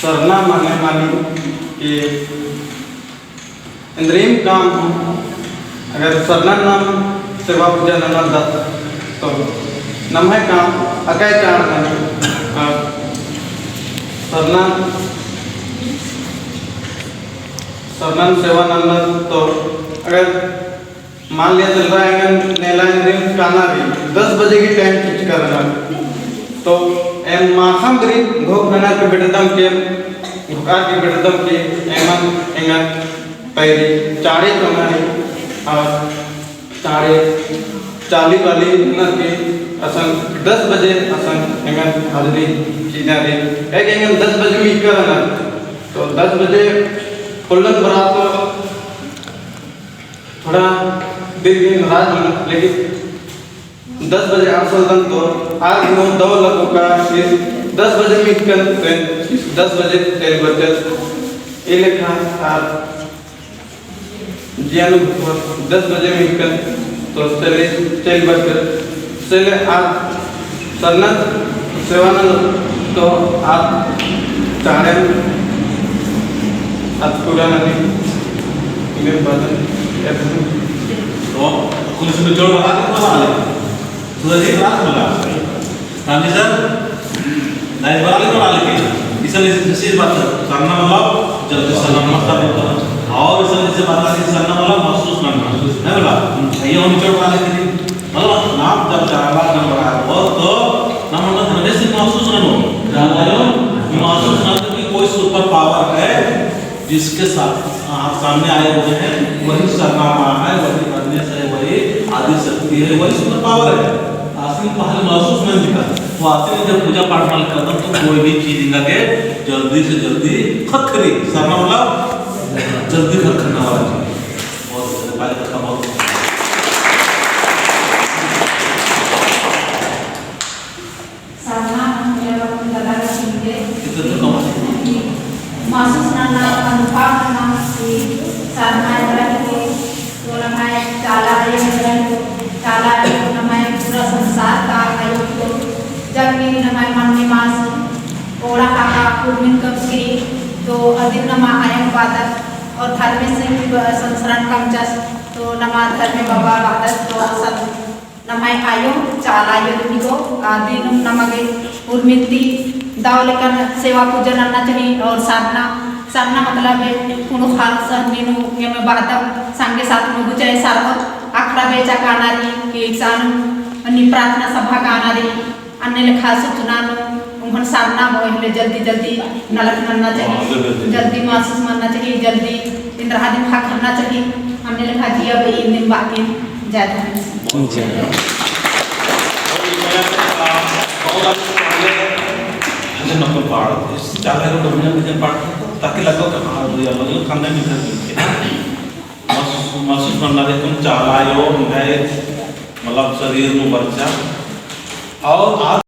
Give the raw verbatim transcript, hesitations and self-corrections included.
सरना माने मानी कि इन्द्रिम काम हूँ, अगर सरना नाम सेवा पूजा नना दत, तो नम्है काम अकय चाड़ ननी, और सरना, सरना सेवा नना तो अगर मान लिया चल रहा है, एंगन नेला इन्द्रिम काना रई, दस बजे की टाइम फिक्स करना। तो एम माखम दरी घोख नना के बेटदम के, घोखा के बेटदम के, एमन एंगन पैरी चाड़े कमना रई, और चाड़े चाली वाली नना के असन दस बजे असन एंगन हाजरी चिअना रई। एक एंगन दस बजे में करना, तो दस बजे पुलन बरा तो थोड़ा दिल भी नाराज होना, लेकिन दस बजे आंसर दन तो आर दिनो दव लगो का, फिर दस बजे मिटकन, फिर दस बजे तेल बचत। ए लेखा आर जियानु दस बजे मिटकन, तो चले तेल बचत। चले आर सरना सेवा नना तो आर चाड़े आर पूरा ननी। इन्हें बदन तो कुछ में जोड़ बना दे, बना ले। तो ये बात बोला। रानी सर, लाइव बना ले, बना ले। इसन इसे बात है। सरना मतलब जल्दी सरना मतलब। और इसन इसे बात है, सरना मतलब महसूस करना। है बोला? ये हम जोड़ बना ले। मतलब, नाम जब चाला नंबर आयो, तो नाम मतलब धर्मेस महसूस ननो। चाला आयो, महसूस ननो कि कोई सुपर पावर है, जिसके साथ, आ, सामने आए हुए हैं, वही सरना माँ है, वही धर्मेस है, वही आदि शक्ति है, वही सुपर पावर है। आसिन पहले महसूस नहीं दिखा, तो आसिन जब पूजा पाठ में करता, तो कोई भी चीज इनका के जल्दी से जल्दी खखरी, सरना मतलब जल्दी खखरना वाला चीज। बहुत अच्छा, पहले खखा बहुत अच्छा। सरना मतलब अपन दादा के सुनते इधर तो कम है। महसूस नना, अनुभव नना कि सरना एन्दरा हिके, तो नम्है चाला आयो एन्दरा हिके, चाला आयो नम्है पूरा संसार ता आयो हिके। जब कि नम्है मन निमास ओड़ा हाका उर्मिन कमचकी, तो अदिन नमा आयंग बादत और धर्मेस भी ब-, संस्मरण कमचस, तो नमा धर्मे बाबा बादत, तो असन नम्है आयो, चाला आयो दिम हिको, आ दिनुम नमा गे उर्मिन ती दव लेकन सेवा पूजा नन्ना चाही। और सरना, सरना मतलब कुँड़ुख़ ख़ल्ल सहनी नू एम बअदम संगे साथ नू गुचाए सरओत अखड़ा बेचा काना रई, कि एकसानुम अन्नी प्रार्थना सभा काना रई, अन्ने लेखा सूचना नू उम्हन सरना बओ, एहले जल्दी जल्दी नलख नन्ना चाही, हाँ, जल्दी, जल्दी। जल्दी महसूस मन्ना चाही, जल्दी एन्दरा दिम ख़क्खरना चाही, अन्ने लेखा जिया बई इन्निम बाकिन। जय धर्मेस। जय। भजन अपन पाड़, इस चाला को भजन, भजन पाड़, ताकि लगो कि हाँ, भैया, लगो, खाने में कर दिए। महसूस, महसूस मन्ना रई, तुम चाला आयो, मतलब शरीर नू बरचा। और आप